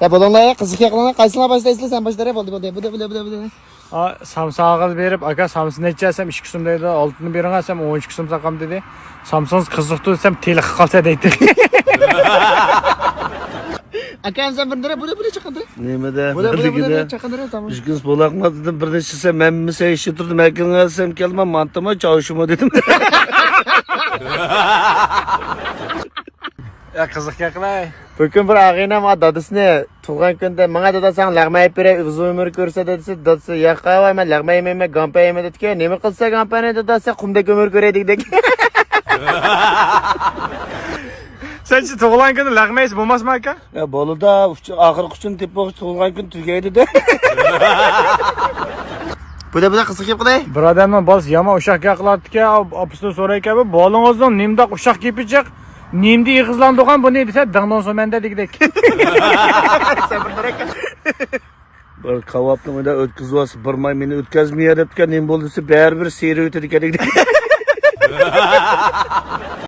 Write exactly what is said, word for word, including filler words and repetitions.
يا بولۇڭلار، يا قىزىق ياقىلىڭلار، قايسىڭلار باشلايسىلەر؟ سەن باشلا، بولدى، بولدى، بولدى، بولدى، بولدى، بولدى. ئا، سامساغا بېرىپ، «ئاكا، سامسا نەچچە؟» دېسەم، «ئىككى سوم» دەيدۇ. «ئالتىنى بېرىڭ» دېسەم، «ئون ئىككى سوم ساقام» دېدى. «سامسىڭىز قىزىقتۇ» دېسەم، «تېلىققا قالسا» دەيتتى. ئاكا، سەن بىر نېرە، بۇنى، بۇنى چاقىندىرە. نېمىدە؟ بۇنى، بۇنى، بۇنى، بىرلىكىدە. بۇنى چاقىندىرە، تامام. ئىككىنچى بولاقماقتىدىن بىر نەچچە دېسەم، ھەممىسى ئىشتە تۇردۇم. ئەكىلىڭە دېسەم، كەلمە، مانتىمۇ، چاۋشىمۇ دېدىم. يا، قىزىق گەپ قىلاي. بۈگۈن بىر ئاغىنەم دادىسىنى تۇغۇلغان كۈنىدە، «ماڭا دادا ساڭا لەغمەن ئېلىپ بېرەي، ئۇزۇن ئۆمۈر كۆرسە» دېسە، دادىسى، «ياق ئاۋاي، مەن لەغمەن يېمەيمەن، گامپا يەيمەن» دېدىكەن. «نېمە قىلسا گامپانى دادا، سەن قۇمدەك ئۆمۈر كۆرەي» دېگۈدەك. سەنچە تۇغۇلغان كۈنى لەغمەن يېسە بولماسمۇ ئاكا؟ يا بولىدۇ، ئاخىرقى ئۈچۈن تېپىپ تۇغۇلغان كۈن تۈگەيدۇ-دە. بۇ دە، بۇ دە قىزىق گەپ قىلاي. بىر ئادەمنىڭ بالىسى يامان ئۇششاق گەپ قىلاتتىكەن، ئاپىسىدىن سورايكەن، «بۇ بالىڭىزنىڭ نېمىنداق ئۇششاق گېپى جىق؟ نېمىدە ئېغىزلاندۇرغان بۇنى؟» دېسە، «دىڭدىڭ سۇمەندە» دېگۈدەك. سەن بىر تۇر ئاكا. بىر كاۋاپنى مۇنداق ئۆتكۈزۈۋالسا، بىر ماي مېنى ئۆتكۈزمىگەن دەپتىكەن، نېمە بولدى دېسە، بەرىبىر سېرىۋېتىدىكەن دېگۈدەك.